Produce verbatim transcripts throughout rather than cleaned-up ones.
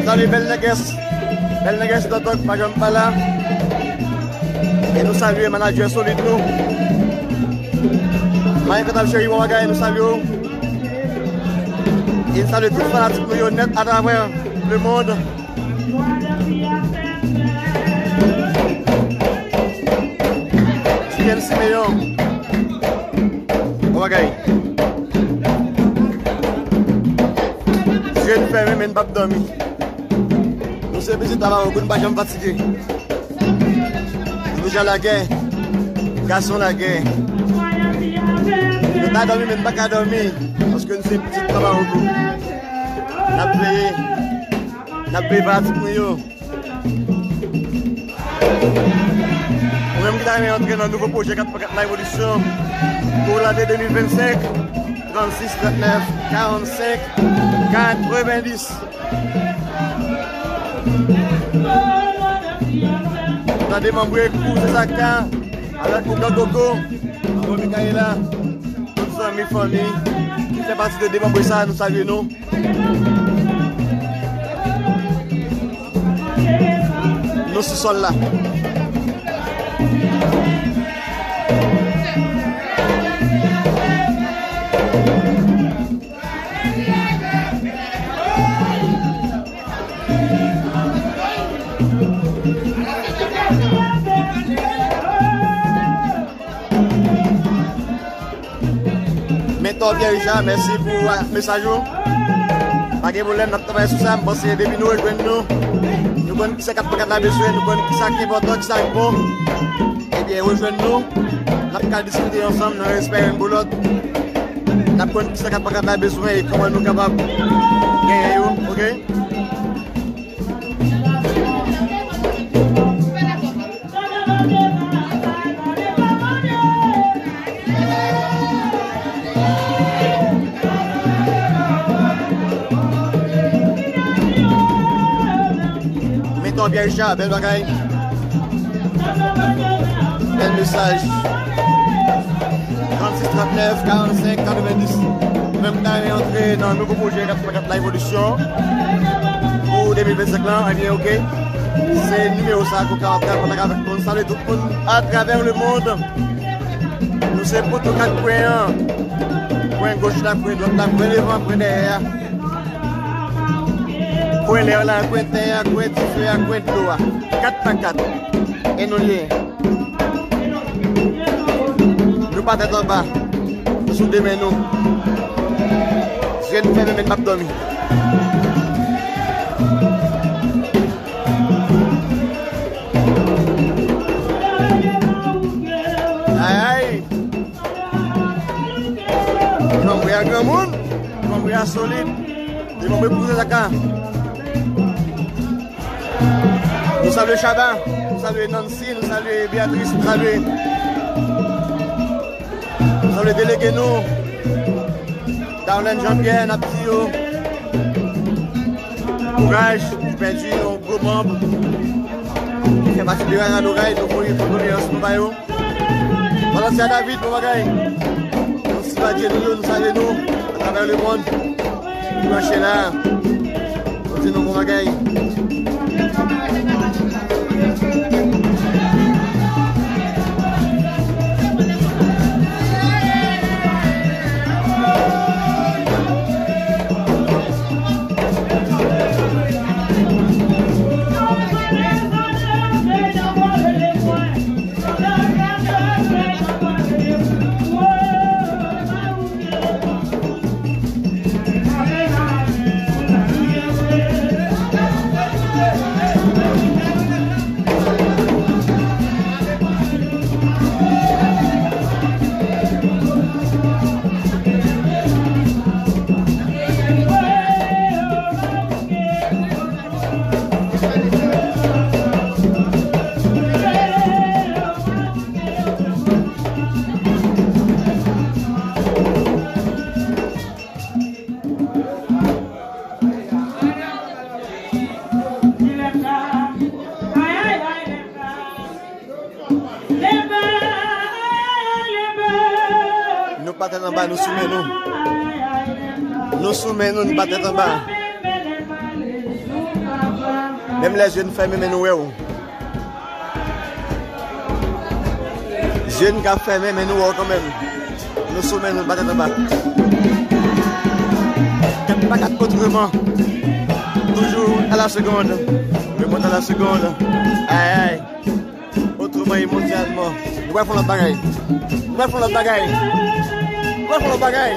Salye bèl nègès. Bèl nègès Dòdòk, pa janm pa la. E nou salye manadjè solid nou. Mayen Kòtab Cheri, bon bagay, nou salye w. E nou salye tout fanatik nou yo nèt atravè lemonn. Julienne Siméon. Bon bagay. Je n fèmen, men n p ap dòmi. Nou se pitit Labawo, nou pa janm fatige. Nou jan lagè, gason lagè. Nou ta dòmi, men n pa ka dòmi. Paske nou se pitit Labawo. N ap veye. N ap veye fanatik nou yo. Ou menm ki ta renmen antre nan nouvo pwojè kat pa kat La Révolution pou lane de mil vennsenk, trannsis trannèf karannsenk katrevenndis. Tande manbre kou se sa ka avèk ougan gogo. Manbre Mikayela, tout zanmi, fanmi ki fè pati de de manbre sa, nou salye nou. Nou sou sòl la. Mentò Pierre Richard, mèsi pou, ah, mesaj ou. Pa gen pwoblèm, n ap travay sou sa. M panse depi nou rejwenn nou, nou konn kisa kat pa kat la bezwen, nou konn kisa ki enpòtan, kisa ki bon. Ebyen, rejwenn nou. N ap ka diskite ansanm nan respè youn pou lòt. N ap konn kisa kat pa kat la bezwen e kòman nou kapab genyen yo, oke? Mentò Pierre Richard, bèl bagay. Bèl mesaj. Trannsis trannèf karannsenk katrevenndis. Menm ta renmen antre nan nouvo pwojè kat pa kat La Révolution pou de mil vennsenk lan, ebyen, oke. Se nimewo sa a ke w ka antre an kontak avèk nou. Nou salye tout moun atravè lemonn. Nou se pou tout kat kwen an. Kwen goch la, kwen dwat la, kwen devan, kwen dèyè a. Kwen lè a la, kwen tè a, kwen dife a, kwen dlo a. Kat pa kat. E nou l ye. Nou pa tèt anba. Nou sou de men nou. Je n fèmen, men n p ap dòmi. Ay, ay. Li manbre a granmoun, li manbre a solid, li manbre pou zaka. Nou salye Chaba, nou salye Nancy, nou salye Beatrice, nou salye, nou salye delege nou, Darlene Jean-Pierre, n ap di yo kouraj, nou pèdi yon gwo manm ki fè pati de Rara Loray, nou voye kondoleyans nou ba yo. Valencia David, bon bagay. Nou sivadye nou yo, nou salye nou atravè lemonn. Nou branche la. Nou di nou bon bagay. Nou pa tèt anba, nou sou men nou. Nou sou men nou, nou pa tèt anba. Menm lè je n fèmen, men nou wè w. Je n ka fèmen, men nou wè w kanmenm. Nou sou men nou, bat anba. Kat pa kat otreman. Toujours à la seconde. Remonte à la seconde. Ay, ay. Otreman e mondyalman. Nou pral fè yon lòt bagay. Nou pral fè yon lòt bagay. Nou pral fè yon lòt bagay.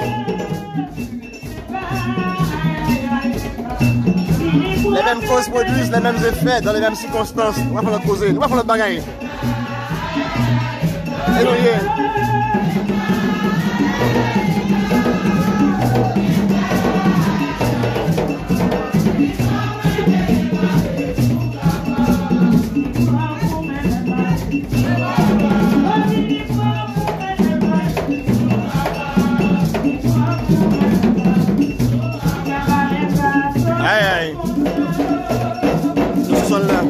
Les mêmes causes produisent les mêmes effets dans les mêmes circonstances. Nou pral fè yon lòt koze. Nou pral fè yon lòt bagay. E nou ye. Ay, ay. Sou sòl la.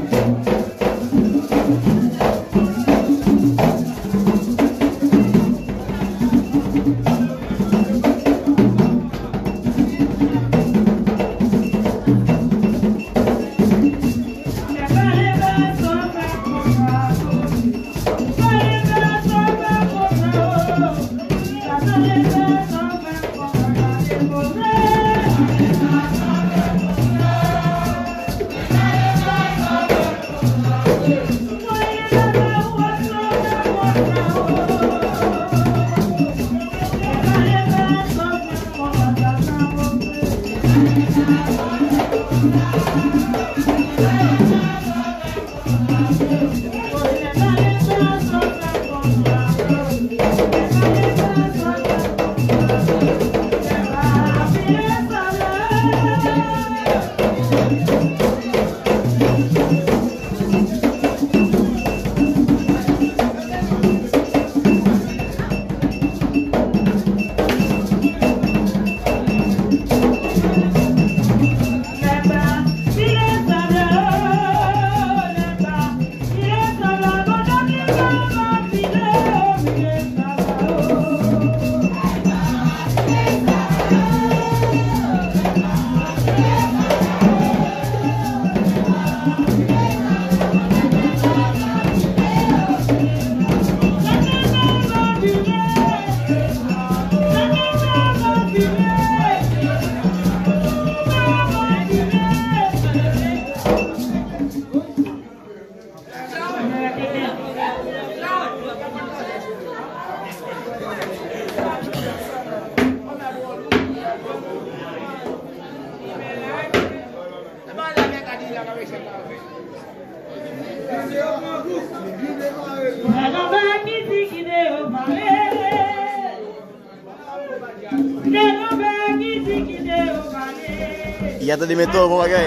Ya tande men twò bon bagay.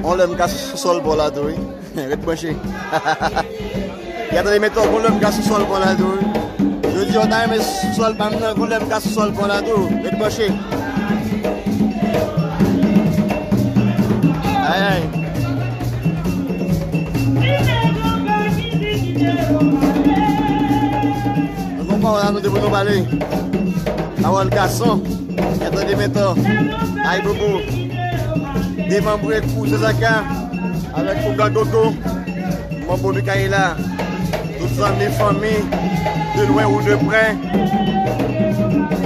On lè m ka sou sòl pa w la tou, wi. Ret branche. Ya tande men twò bon lè m ka sou sòl pa w la tou, wi. Jodi a w ta renmen sou sòl pa m nan, on lè m ka sou sòl pa w la tou. Ret branche. Ay, ay. Nou gon pawòl a nou te pou nou pale. Pawòl gason. Ya tande men twò. Ay, bobo. Demanbre kou Zazaka avèk ougan Gogo. Manbo Mikaela. Tout zanmi, fanmi, de lwen ou de prè,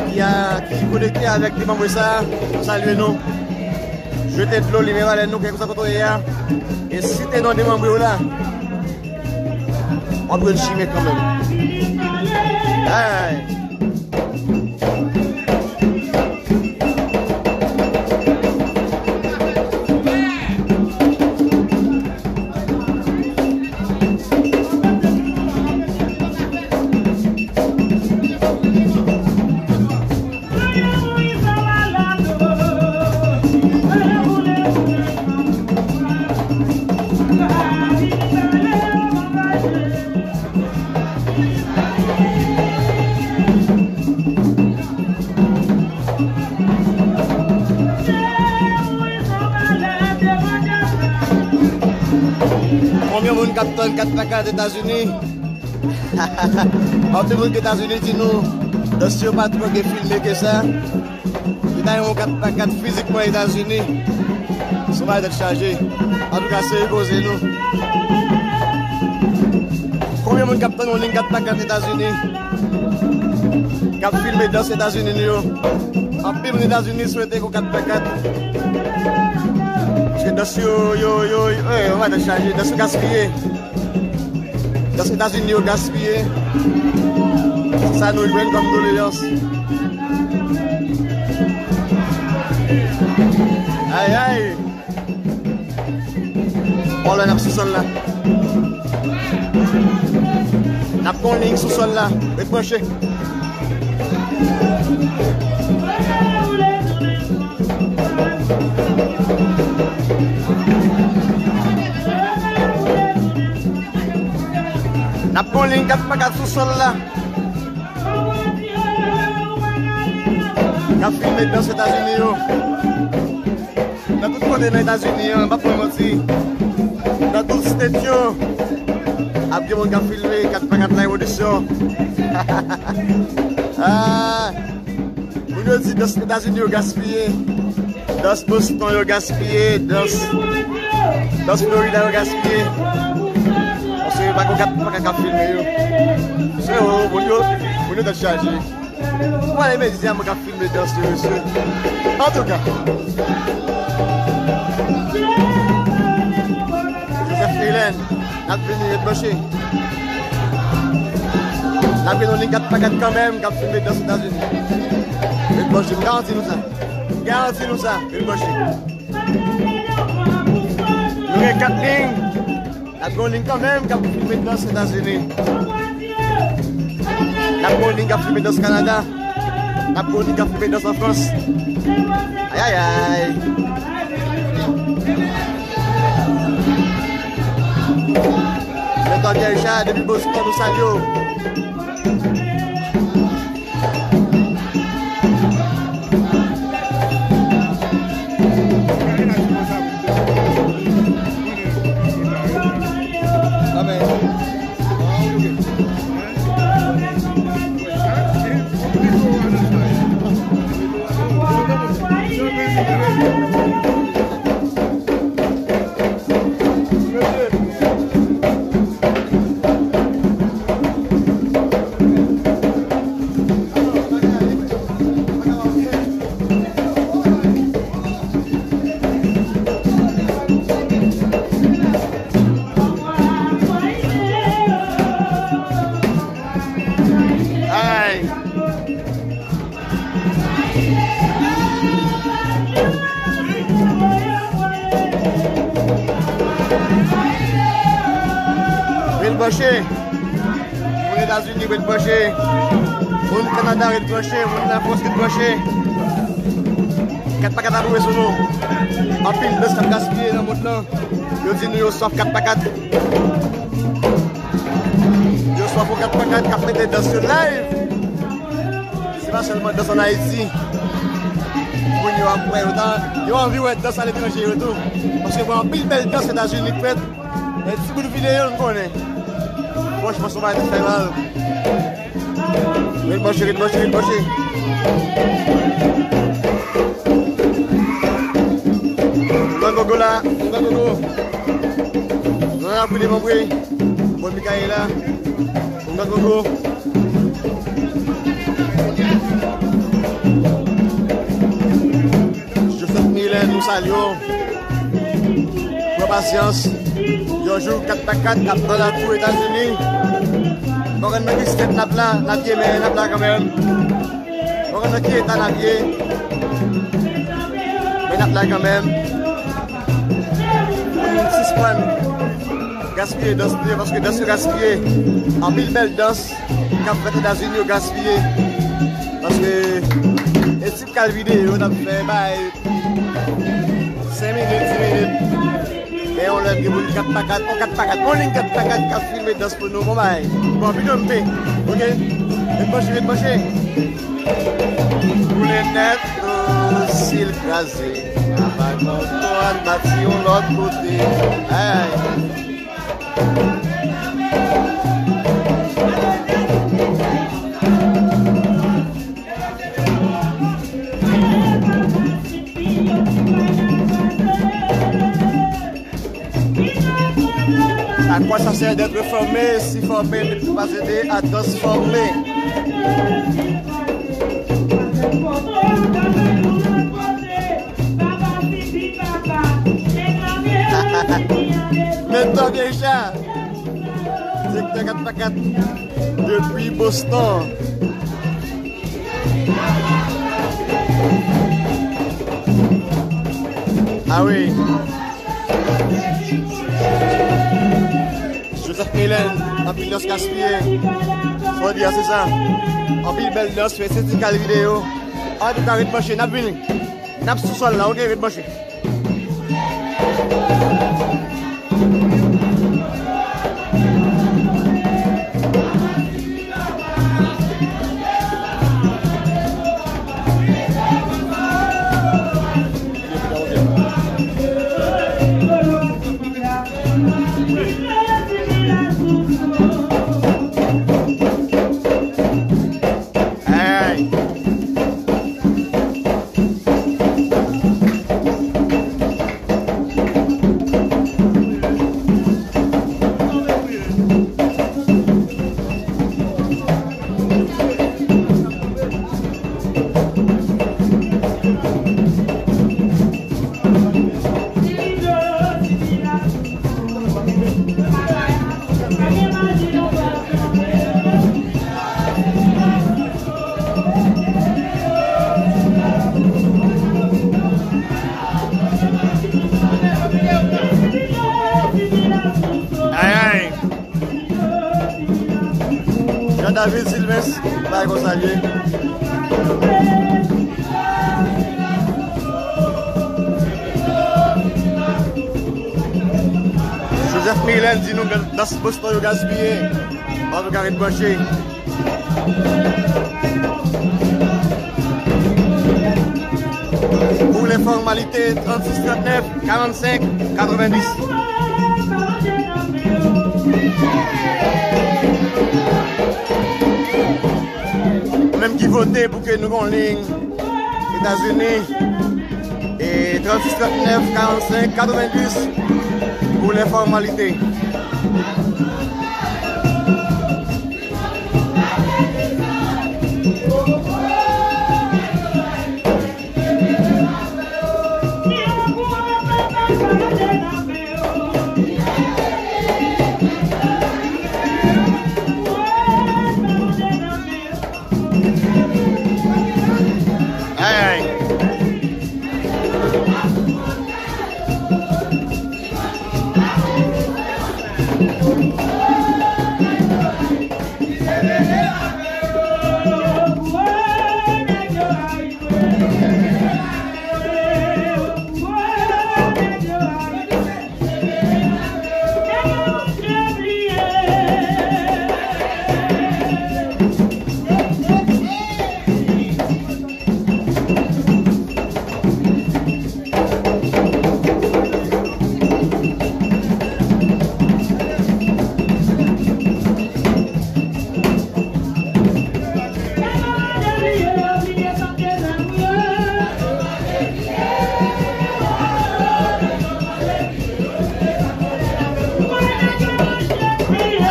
ki a, ki konekte avèk demanbre sa, nou salye nou. Jete dlo, leve valè nou, kèlkeswa kote w ye a. E site non demanbre w la, w ap jwenn chimen kanmenm. Ay! Konbyen moun k ap tann kat pa kat Etazini? Anpil moun ki Etazini di nou, dans yo pa twò gen filme ke sa. Li ta yon kat pa kat fizikman Etazini. Son bagay tèt chaje. Antouka, se repoze nou. Konbyen moun k ap tann yon liy kat pa kat Etazini? K ap filme dans Etazini nou yo. Anpil moun Etazini swete gon kat pa kat. Paske dans yo, yo, yo, yo, eh, yon bagay tèt chaje. Dans yo gaspiye. Dans Etazini yo gaspiye. Se sa nou jwenn kòm doleyans. Ay, ay. Olè n ap sou sòl la. N ap gon liy sou sòl la. Ret branche. N ap gon liy kat pa kat sou sòl la. N ap filme dans Etazini yo. Nan tout kote nan Etazini an, m p ap fè manti. Nan tout state yo, ap gen moun k ap filme kat pa kat la, revolisyon. Ah, moun yo di dans Etazini yo gaspiye, dans Boston yo gaspiye, dans, dans Florida yo gaspiye. Paske pa gon kat pa kat k ap filme yo. Se yo, moun yo, moun yo tèt chaje. Mwen renmen di a mwen k ap filme dans yo, mesye. Antouka. Joseph Milen, n ap vini, ret branche. N ap vini yon liy kat pa kat kanmenm, k ap filme dans Etazini. Ret branche, m garanti nou sa. M garanti nou sa, ret branche. Nou gen kat liy. N ap gen yon liy kanmenm k ap filme dans Etazini. N ap gen yon liy k ap filme dans Kanada. N ap gen yon liy k ap filme dans an Frans. Ayayay. Mèt Andy Richard depi Boston, nou salye w. Ay. Ret branche. Moun Etazini, ret branche. Moun Kanada, ret branche. Moun Lafrans, ret branche. Kat pa kat ap woule sou nou. Anpil dans k ap gaspiye nan mond lan. Yo di nou yo swaf kat pa kat. Yo swaf yon kat pa kat k ap mete dans yo live. Se pa sèlman dans ann Ayiti. Moun yo ap wè, yo ta, yo anvi wè dans aletranje yo tou. Paske gen anpil bèl dans Etazini k fèt. Men ti bout videyo n konnen. Franchman, se yon bagay ki fè mal. Ret branche, ret branche, ret branche. Oungan Gogo la, Oungan Gogo. Nou nan lapli demanbre. Bon, Mikaela, Oungan Gogo. Joseph Milen, nou salye w. Pran pasyans. Yon jou, kat pa kat ap nan lakou Etazini. Mwen konn nan ki state n ap la, n ap ye, men n ap la kanmenm. Mwen konn nan ki eta n ap ye, men n ap la kanmenm. Pou nou sispann gaspiye dans nou yo, paske dans yo gaspiye. Anpil bèl dans k ap fèt Etazini yo gaspiye. Paske e ti kal videyo n ap fè bay senk minit, dis minit. Men yon lè gen moun kat pa kat, yon kat pa kat, yon liy kat pa kat k ap filme dans pou nou, bon bagay. Bon, videyo m te, oke? Ret branche, ret branche. Boule nèt, nou sil kraze. Avan nou ann bati yon lòt kote. Ay. À quoi ça sert d'être formé si formé ne peut pas aider à transformer? Men tande sa, direktè kat pa kat depi Boston. Ah wi. Joseph Melen, anpil dans gaspiye. Fò di a, se sa. Anpil bèl dans, fè estetikal videyo. Antouka, ret branche, n ap vini. N ap sou sòl la, oke, ret branche. Ay. Ay, ay. Jean David Sylvestre, bay konsa l ye. Joseph Melen di nou dans Boston yo gaspiye. Antouka, ret branche. Pou lè fòmalite, trannsis trannèf, karannsenk, katrevendis. Ou menm ki vote pou ke nou gon liy Etazini, e trannsis trannèf, karannsenk, katrevendis pou lè fòmalite. Ay, ay.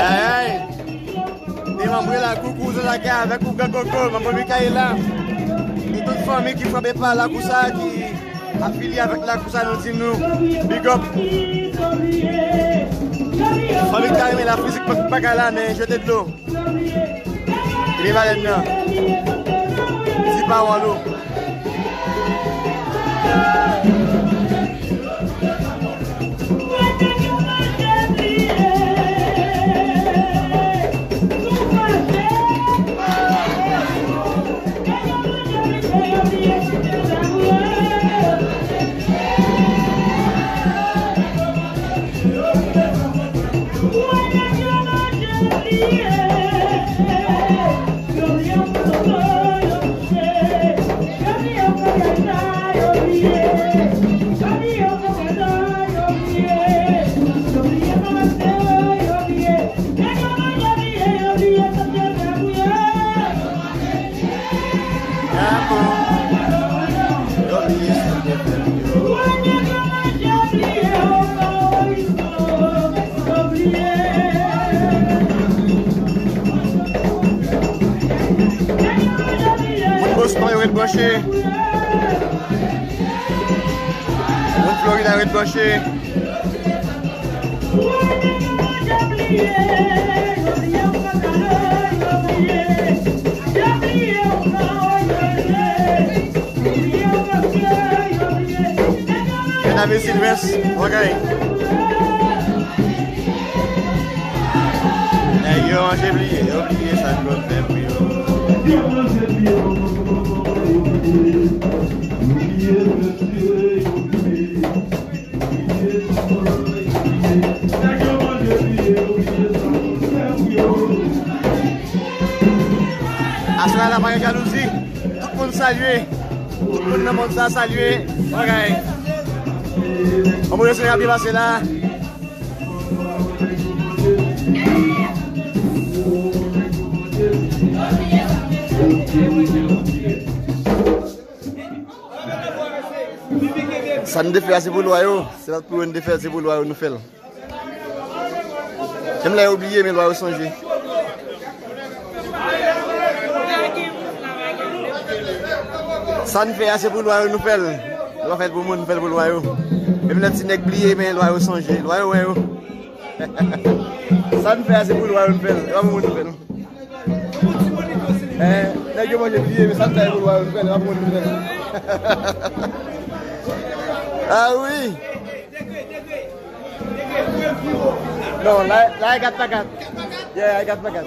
Ay, ay. Demanbre la, koukou Zazaga avèk Ougan Koko, manman Mikaela. E tout fanmi ki frape pa lakou sa, ki afilye avèk lakou sa, nou di nou big up. Fanmi ki ta renmen la fizik, pa, pa ka la, men jete dlo. Epi balèn nan. Ti pawòl ou. Branche. Moun Florida ret branche. Bènabe Silvès, bagay. Nèg yo manje bliye, yo bliye sa Claude fè pou yo. Aswè a la pa gen jalouzi. Tout moun salye. Tout moun nan mond sa salye. Bagay. Anmweyy, se ap byen pase la. Sa n te fè a se pou lwa yo. Se pa pou yo n te fè, se pou lwa yo nou fè l. Menm lè yo bliye, men lwa yo sonje. Sa n fè a se pou lwa yo nou fè l. Nou pa fè l pou moun, nou fè l pou lwa yo. Menm lè ti nèg bliye, men lwa yo sonje. Lwa yo wè yo. Sa n fè a se pou lwa yo nou fè l. E pa pou moun nou fè l. Eh, nèg yo manje bliye, men sa n fè pou lwa yo nou fè l, e pa pou moun nou fè l. Ah wi. Non, la, la e kat pa kat. Yeah, e kat pa kat.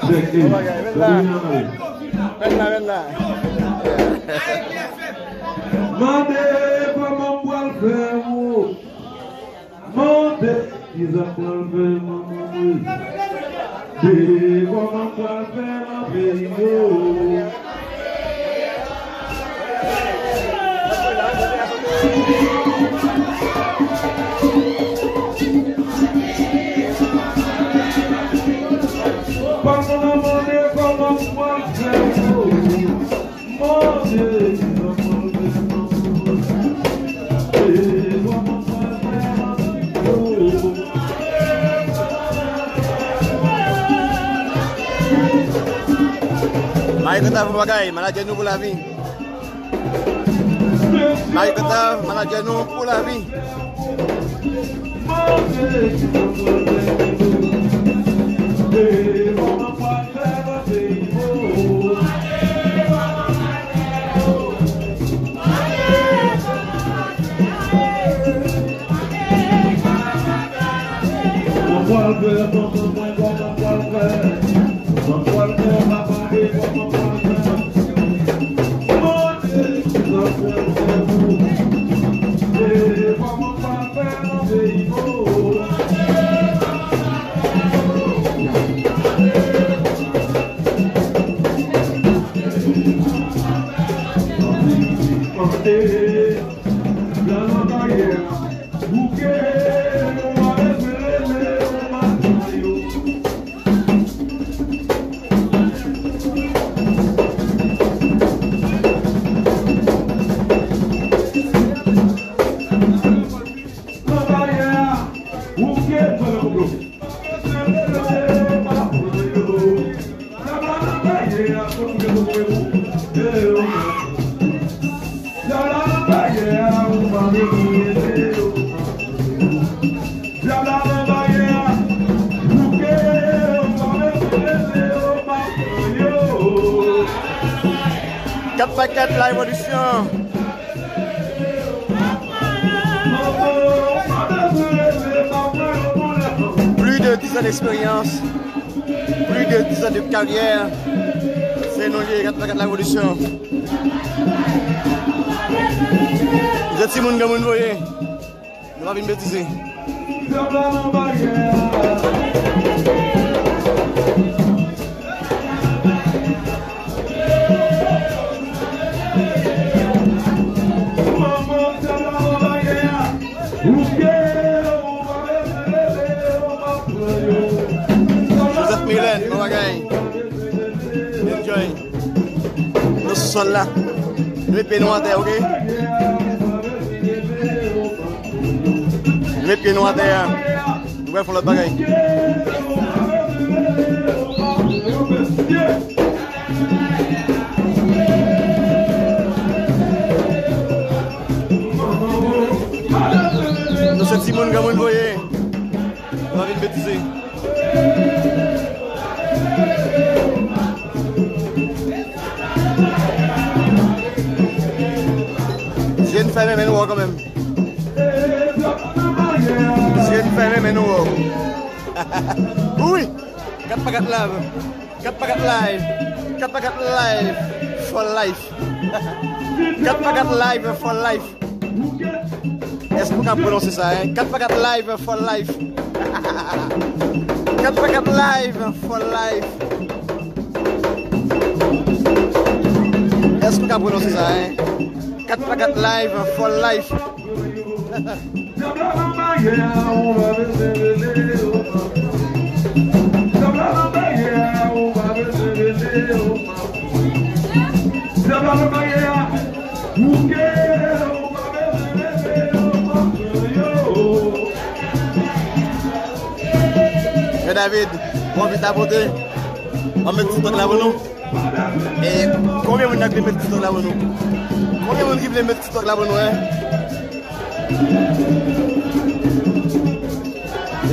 Bon bagay, men la. Men la, men la. Mande kòman m pral fè ou. Mande kisa m pral fè manman mwen. Mande kòman m pral fè nan peyi yo. Papa mande kòman m pral fè yo. Mayi Kanta pou bagay, manadjè nou pou lavi. Mayi Kanta, manadjè nou pou lavi. Kat pa kat, la révolution. Plus de dix ans d'expérience, plus de dix ans de carrière. Se nou li ye, Kat pa kat, la révolution. Jodi moun, granmoun voye. Nou pa vin betize. Joseph Mylène, bon bagay. Enjoy. Nou sou sòl la. Met pye nou atè, oke? Met pye nou atè a. Nou pral fè yon lòt bagay. Se timoun granmoun voye. Yo pa vin betize. Jèn fèmen men nou wè kanmenm. Jèn fèmen men nou wè. Wi. Kat pa kat live. Kat pa kat live. Kat pa kat live for life. Kat pa kat live for life. Èske w ka pwononse sa, hein? Kat pa kat live for life. Kat pa kat live for life. Èske w ka pwononse sa, hein? Kat pa kat live for life. Men David, ou anvi tapote? Ann met TikTok la pou nou. E konbyen moun nan ki vle met TikTok la pou nou? Konbyen moun ki vle met TikTok la pou nou, hein?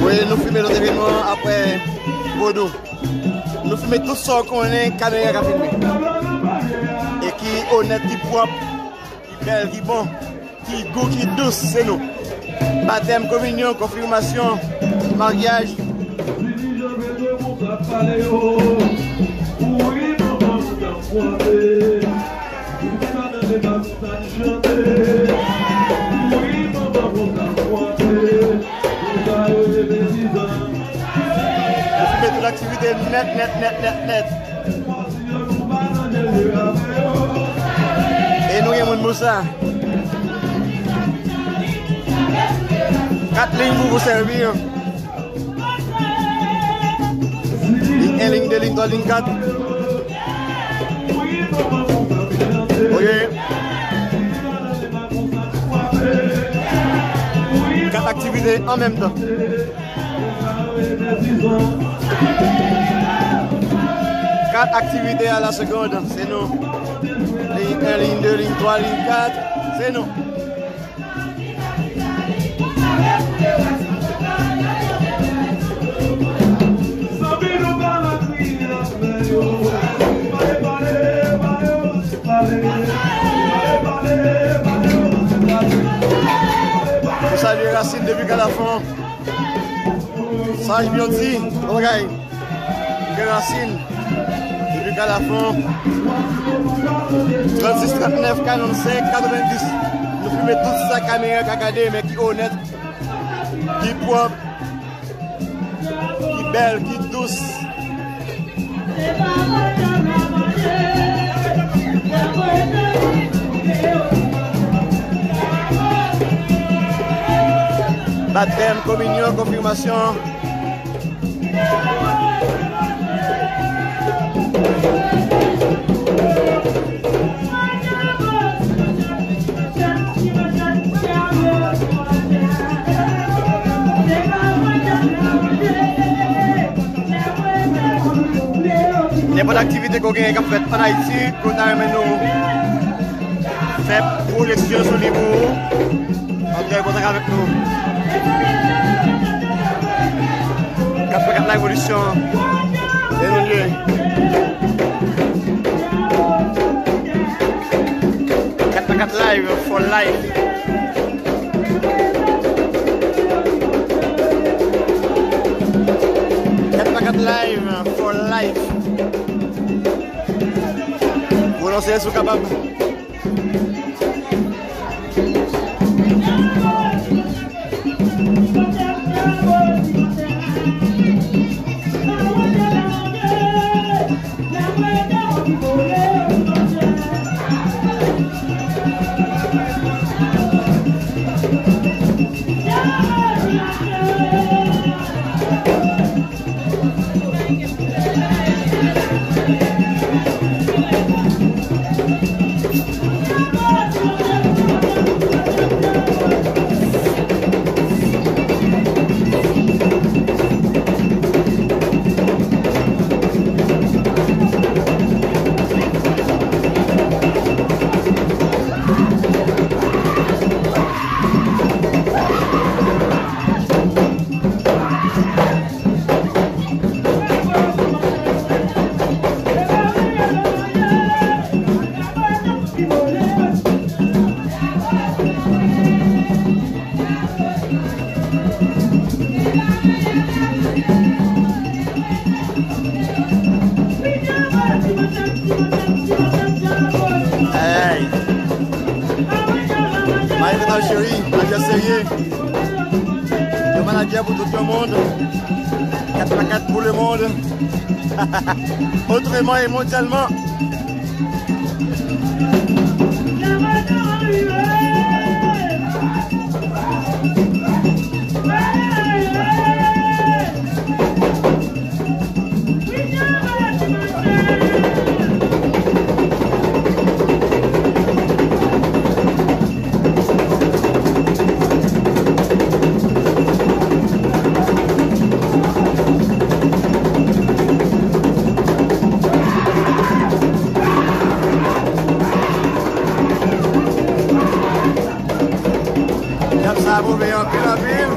Wi, nou filme lòt evènman apre Vodou. Nou filme tout sa w konnen kamera ka filme. E ki onèt, ki pwòp, ki bèl, ki bon, ki gou, ki dous, se nou. Batèm, kominyon, konfimasyon, maryaj. Nou filme tout aktivite nèt, nèt, nèt, nèt, nèt. E nou gen moun pou sa. Kat liy pou, pou sèvi. Liy en, liy de, liy twa, liy kat. Ok. Kat aktivite an menm tan. Kat aktivite a la segonn, se nou. Liy en, liy de, liy twa, liy kat, se nou. Pou salye Rasin depi Kalafon. Saj Byanti, bon bagay. Gen Rasin, depi Kalafon. Trannsis, trannèf, karannsenk, katrevendis. Nou filme tout sa kamera ka gade, men ki onèt, ki pwòp, ki bèl, ki dous. Batèm, kominyon, konfimasyon. Nenpòt aktivite ke w genyen k ap fèt ann Ayiti, ke w ta renmen nou fè pwojeksyon sou li pou ou, antre an kontak avèk nou. Kat pa kat la revolisyon. E nou lye. Kat pa kat live for life. Kat pa kat live for life. Pwononse si w kapab. Byen serye. Yon manadjè pou tout le monde. Kat pa kat pou le monde. Otreman e mondyalman. Dyab sa move anpil, anpil.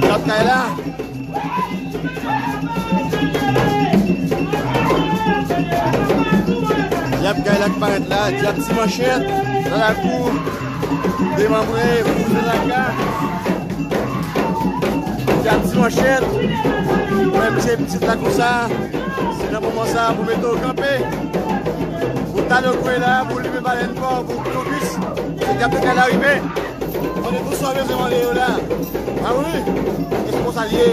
Dyab kay la. Dyab kay la k parèt la, dyab ti manchèt nan lakou, demanbre pou Zaka. Dyab ti manchèt, mwen mete pitit la konsa. Se nan moman sa pou mete w kanpe. Pou talè w kwe la, pou leve balèn pa w, pou Clovis. Se dyab te ka la rive. Mande tout sa w bezwen mande yo la. A wi, e se konsa l ye.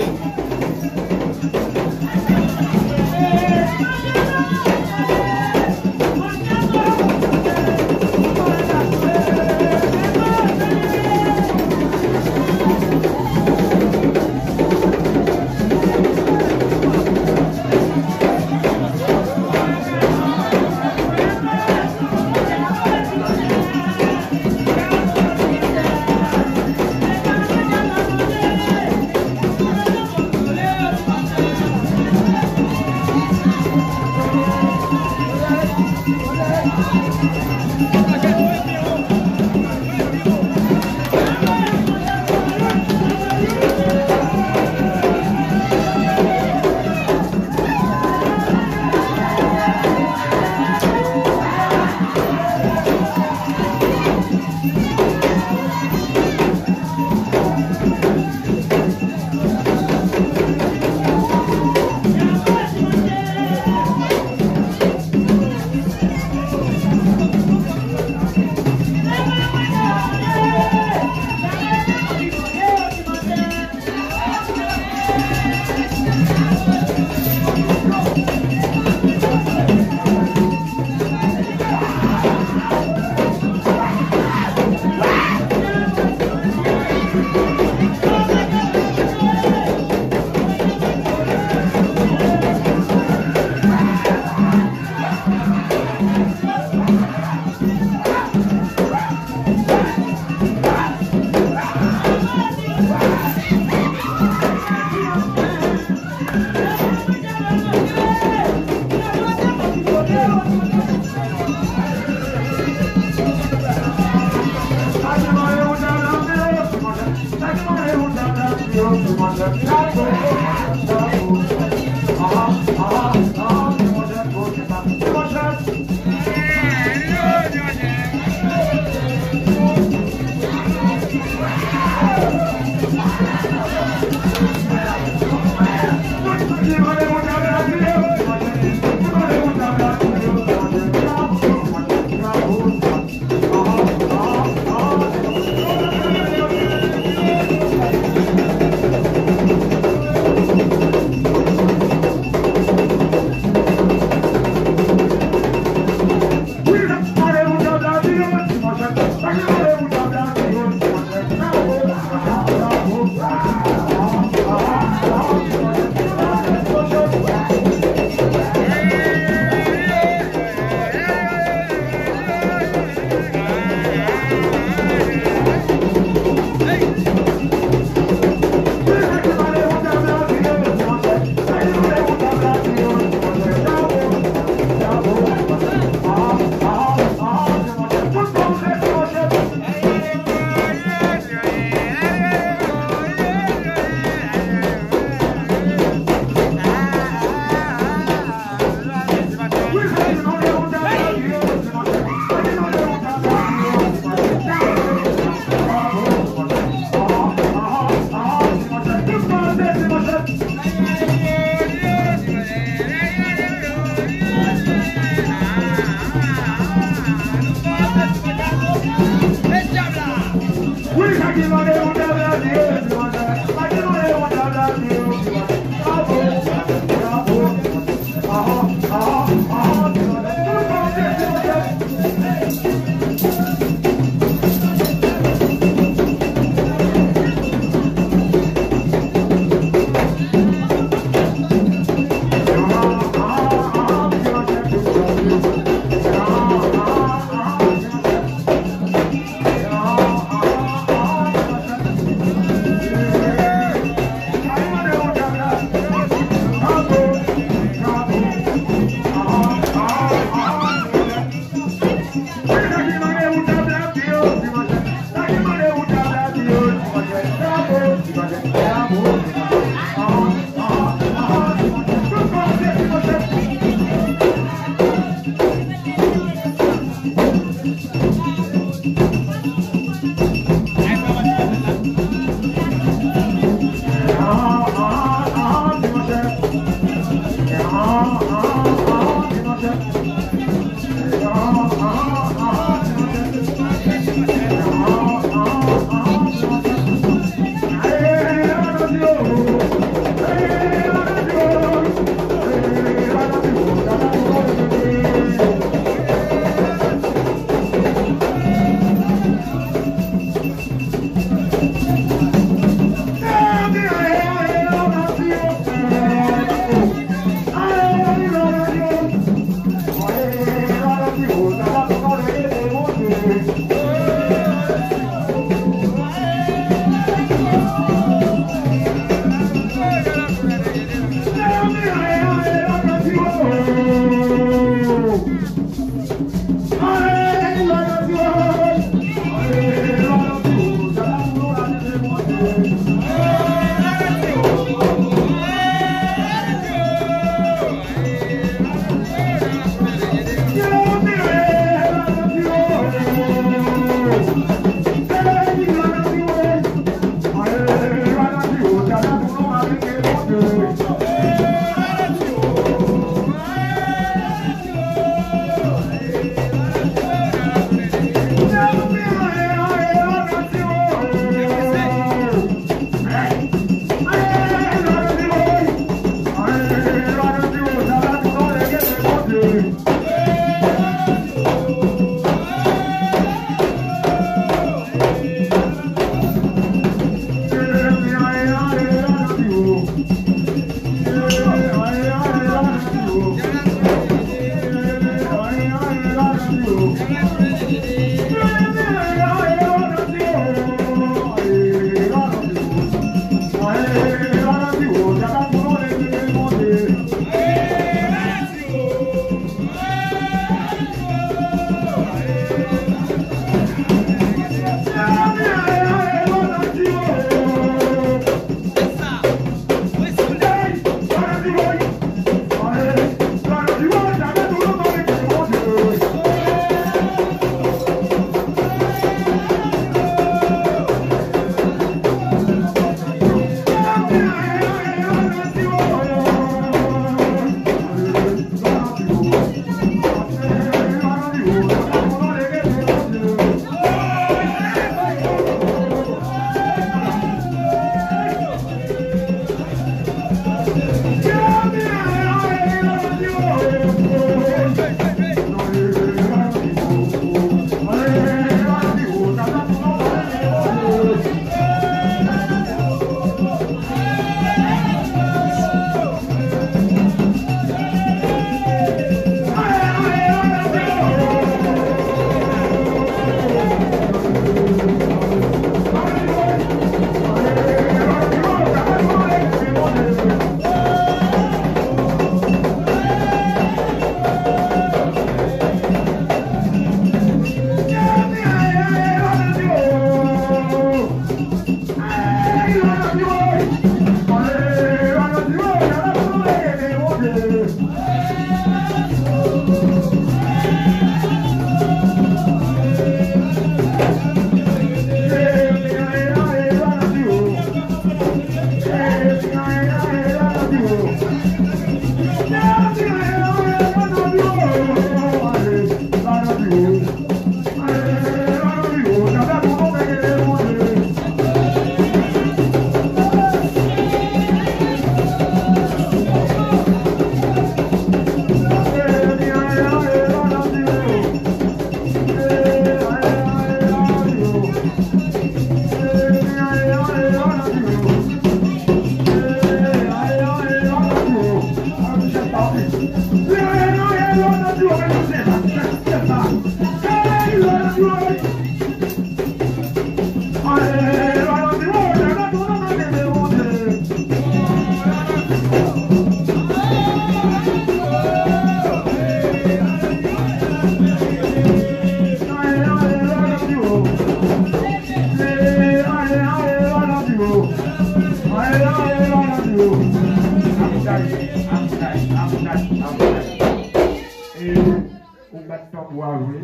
Ou bat tanbou a vre,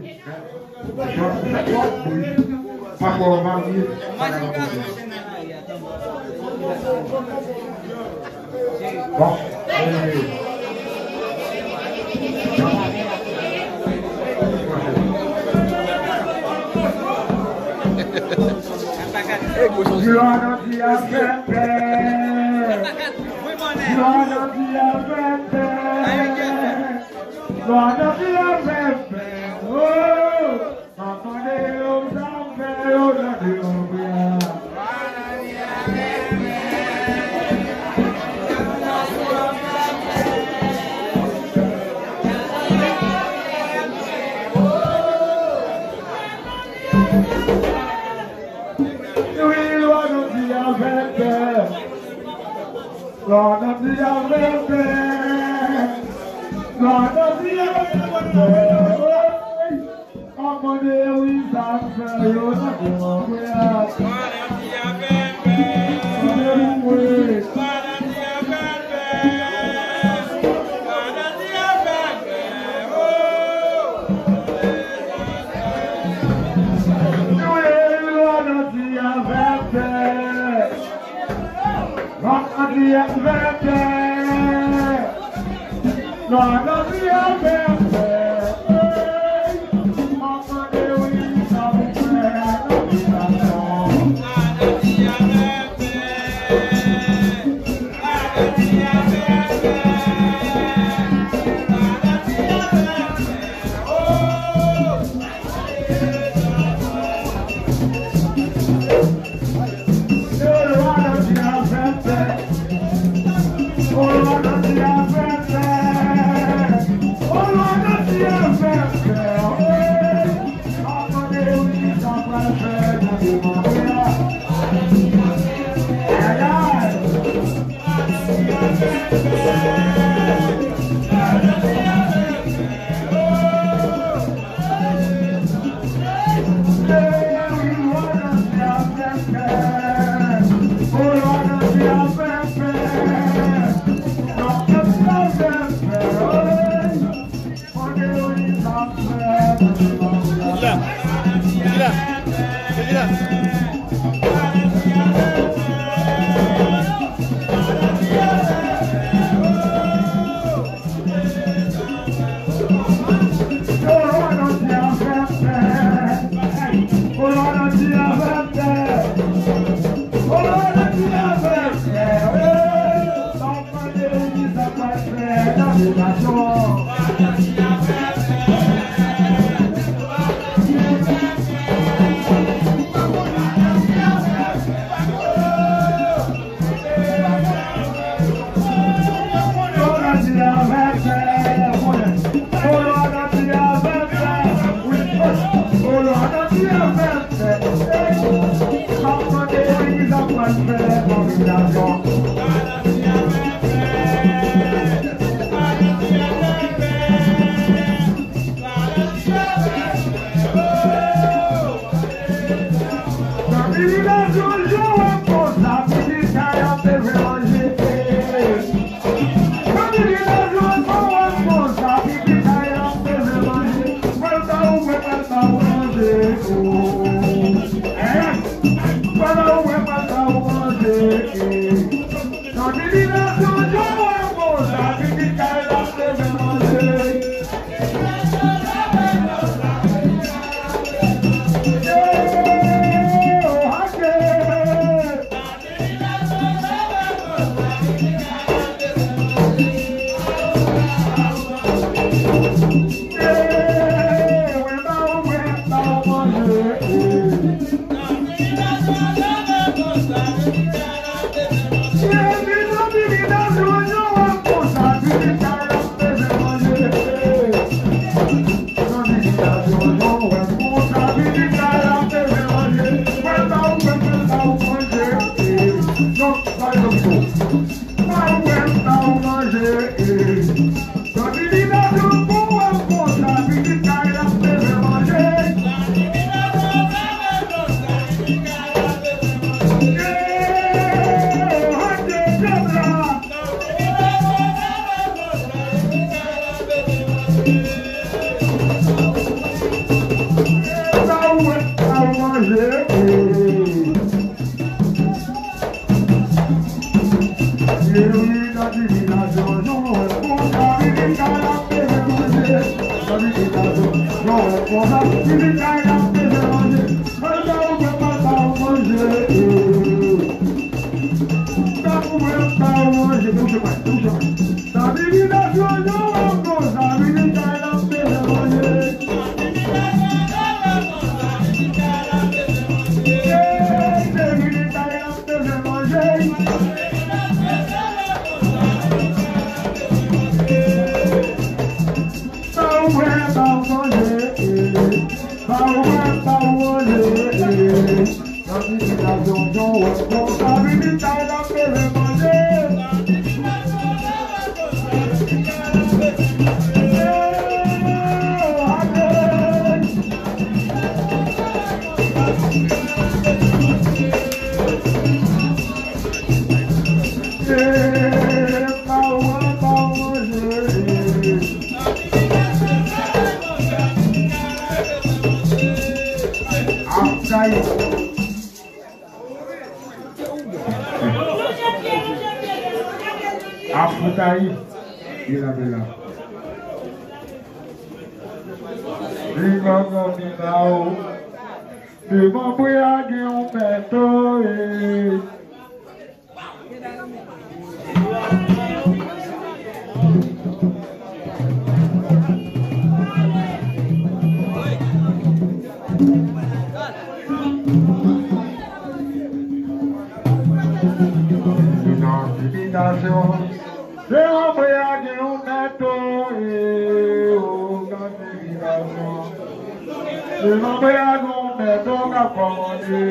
men jan fè twòp bri, pa fò w marye, pa ka fè. Bon, eh, Glwa nan Dye a fè pè. Glwa nan Dye a fè pè. Glwa nan Dye a fè pè. Oh! Mwen konnen yo sa m fè yo nan de yon priyè. Wi, lwa nan di a fè pè. Lwa nan di a fè pè. Lwa nan di a fè pè. Anmwey, wi, sa m fè yo nan de yon priyè. Anmwey, wi. Afoutayi. Bela, bela. Li gongon mi la o. Devan bwe a gen yon mèt o, e. Yon antipitasyon. Se antre a gen yon mèt o, e, o, yon antipitasyon. Se antre a gen yon mèt o k ap kòmande.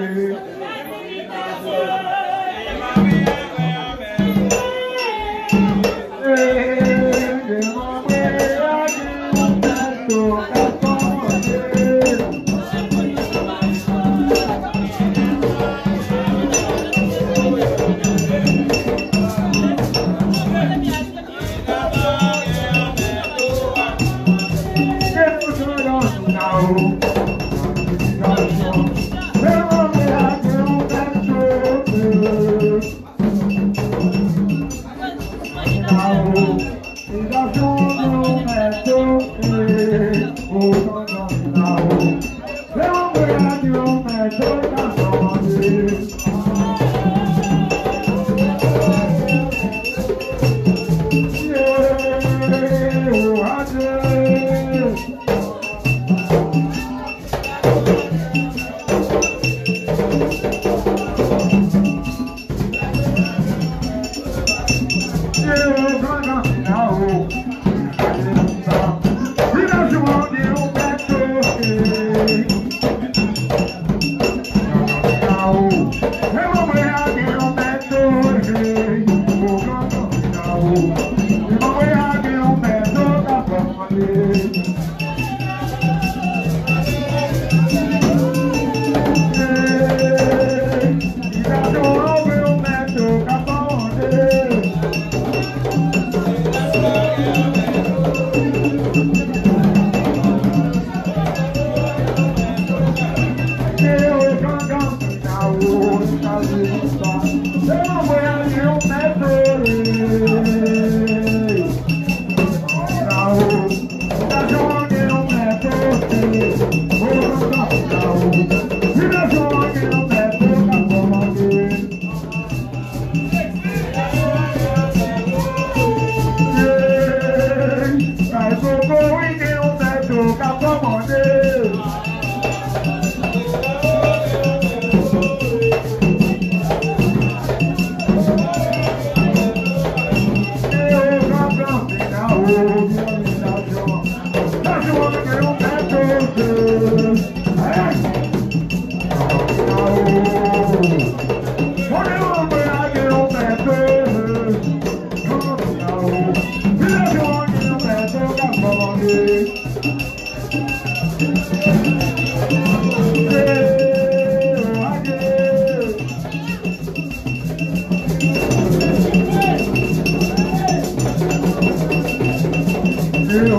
Dyab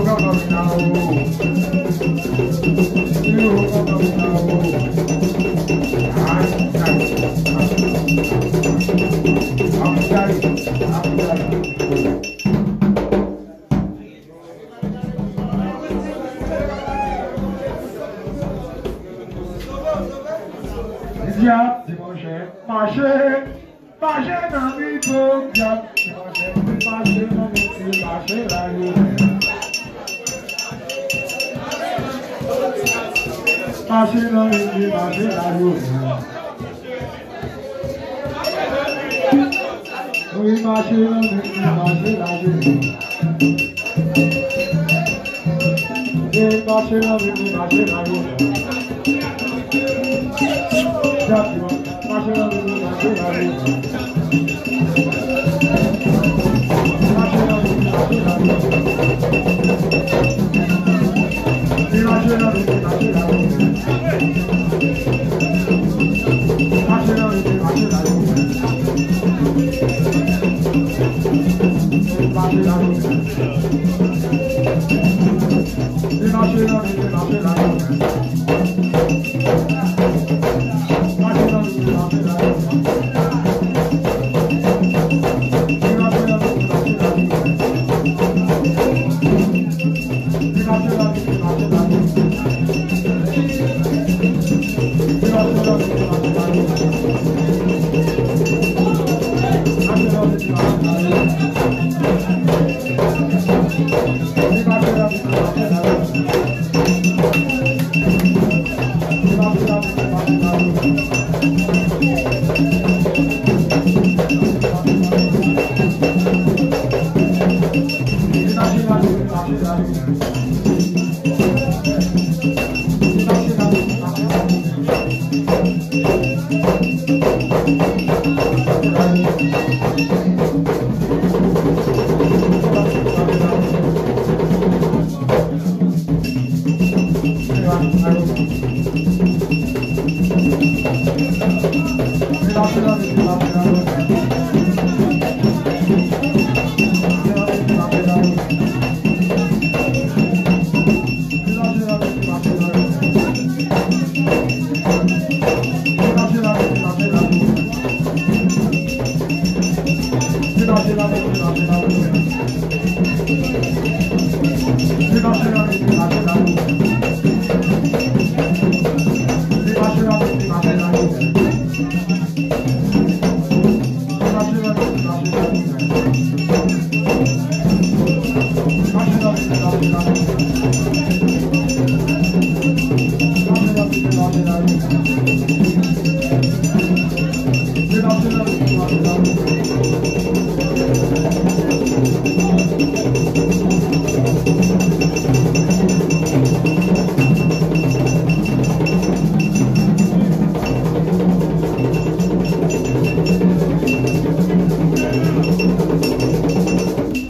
di monchè, mache, mache nan mitan dyab. Mache, mache nan mitan, mache la yo. Mache nan mitan, mache la yo. Wi, mache nan mitan, mache la yo. Wi, mache nan mitan, mache la yo. Dyab yo.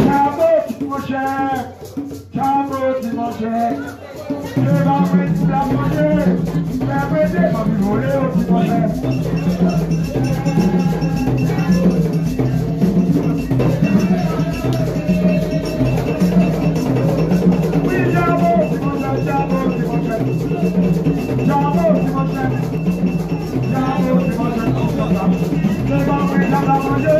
Bravo, ti monchè! Chapo ti monchè, se pa mwen ki t ap manje. Fè prete, m ap vole yo ti monchè. Wi, chapo ti monchè, chapo ti monchè. Chapo ti monchè. Chapo ti monchè. Se pa mwen ki t ap manje.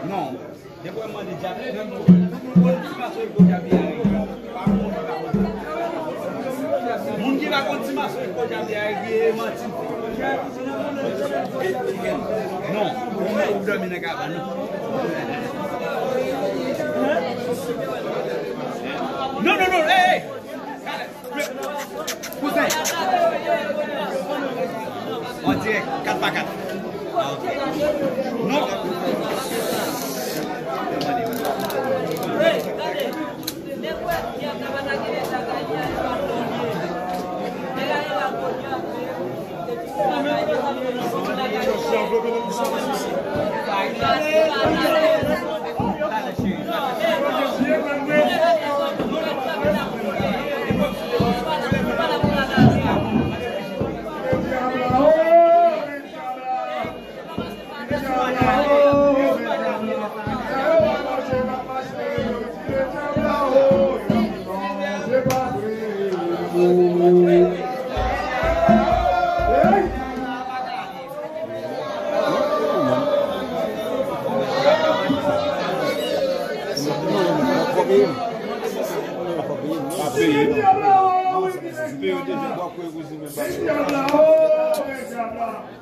Non. Depi w mande djab, tout moun konn ti maso l ko djab li a regle. Pa moun ki pa konn. Moun ki pa konn ti maso l ko djab li a regle, e manti. Non, ou menm ou dòmi nan kabann. Non, non, non, hey, hey. Kouzen. An dirèk, kat pa kat. Ah, ok. Non.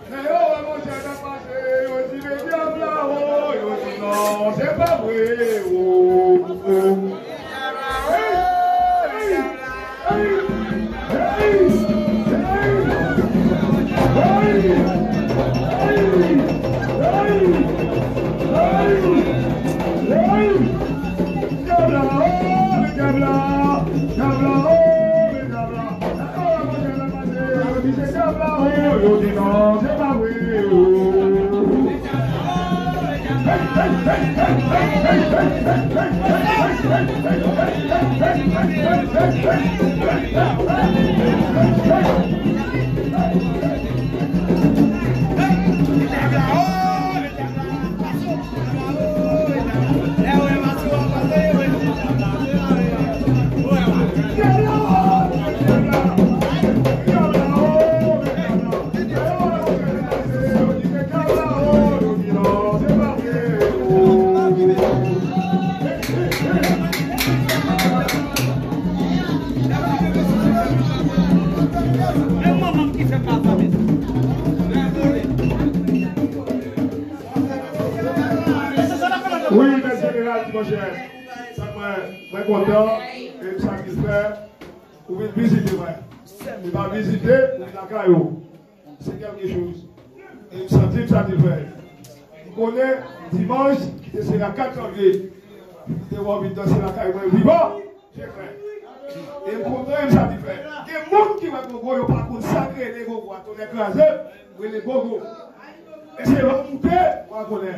Lè yo wè monchè k ap mache, yo di, "Men dyab la, o," yo di, "Non, se pa vre, o, o." Hey! Hey! Hey! Dyab la, o, men dyab la, dyab la, o, men dyab la. Yo di se dyab la, o, yo di non, se pa vre, o. Wi, mèt jeneral, ti monchè. Sa mwen, mwen kontan e m satisfè. Ou vin vizite mwen. Ou pa vizite, ou vin lakay ou. Se kèlke choz. E m santi m satisfè. M konnen dimanch, ki te se la kat janvye, m te wè w vin danse lakay mwen vivan. Se vre. E m kontan, e m satisfè. Gen moun ki wè gogo, yo pa konn sa k rele gogo a. Tonnè kraze, rele gogo. E se lè w moute, w a konnen.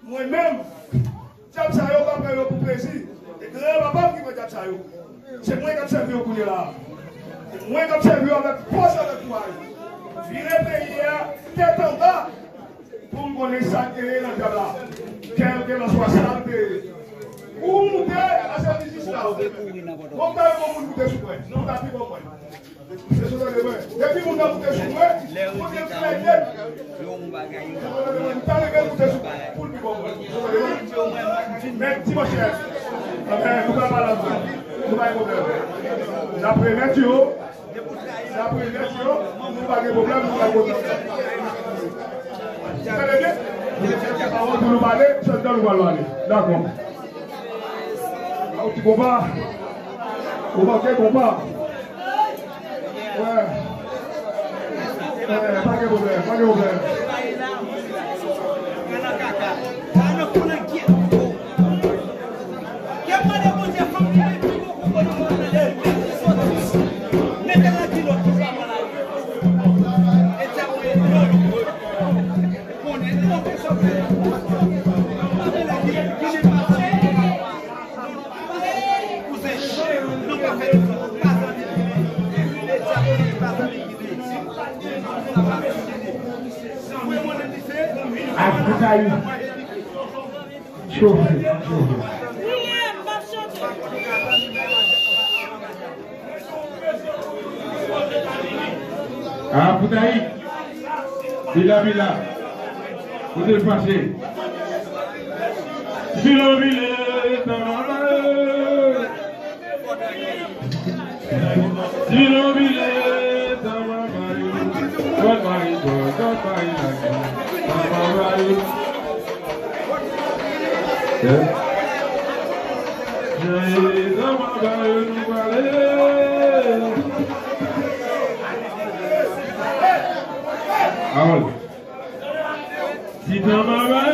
Mwen menm, dyab sa yo pa pran yo pou plezi. E granpapa m ki pran dyab sa yo. Se mwen k ap sèvi yo kounye la a. E mwen k ap sèvi yo avèk fòs, avèk kouraj. Vire peyi a tèt anba pou m konnen sa k genyen nan dyab la. Kèlkelanswa sa l te ye. Ou moute a sèvi jis la. Bon, m ta renmen yon moun moute sou mwen. Pou ta pi bon mwen. Depi moun nan moute sou mwen, kote m fè nèt. M ta leve moute sou mwen pou l pi bon mwen. Men ti monchè, anben, nou pral pale ansanm. Nou pa gen pwoblèm. N ap remèt yo. N ap remèt yo. Nou pa gen pwoblèm, nou pa gen pwoblèm. Tande byen? Pawòl pou nou pale, se dan nou pral pale. Dakò. Yon ti konpa. Ou manke konpa. Wè. Wè, pa gen pwoblèm, pa gen pwoblèm. Ak Koukayou. Chofe, chofe. A, Koutayik. Bila, bila. Kote l pase? Silo vile, tanmare. Silo vile, tanmare. Tanmare, tanmare, tanmare. Awòl. Si tanmare